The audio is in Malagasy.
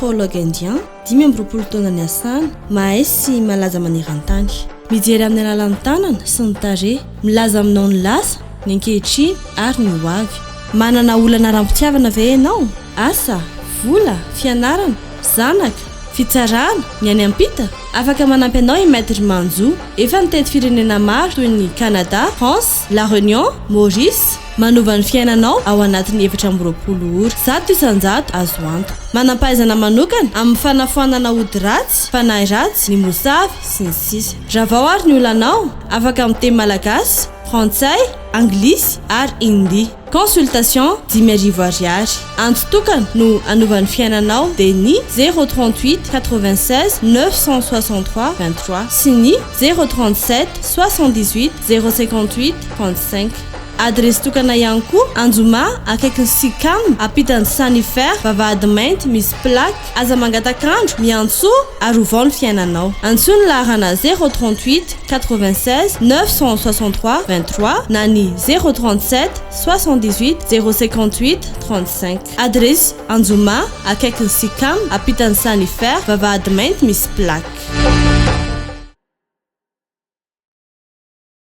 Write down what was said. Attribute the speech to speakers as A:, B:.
A: Astrologue indien, 25 taona niasana, mahay sy malaza maneran-tany. Mijery amin'ny alalan'ny tanana sy ny tarehy. Milaza aminao ny lasa, ny ankehitriny ary ny ho avy. Manana olana ara-pitiavana ve ianao? Asa, vola, fianarana, zanaka, fitsarana, ny any am-pita? Afaka manampy anao i Maître Manjo. Efa nitety firenena maro toy ny Canada, France, La Réunion, Maurice. Manova ny fiainanao ao anatin'ny 24 ora. 100% azo antoka. Manam-pahaizana manokana amin'ny fanafoanana ody ratsy, fanahy ratsy, ny mosavy, sy ny sisa. Ravao ary ny olanao, afaka miteny malagasy, frantsay, anglisy ary hindi. Consultation 5000 ariary. Antso tokana no hanova ny fiainanao dia ny 038 96 963 23 sy ny 037 78 058 35. Adiresy tokana ihany koa, Anjoma, akaikin'ny Sicam, ampitan'ny Sanifer, vavahady mainty misy plaque. Aza mangatak'andro, miantsoa ary ovao ny fiainanao. Antsoy ny laharana 038 96 963 23 na ny 037 78 058 35. Adiresy, Anjoma, akaikin'ny Sicam, ampitan'ny Sanifer, vavahady mainty misy plaque.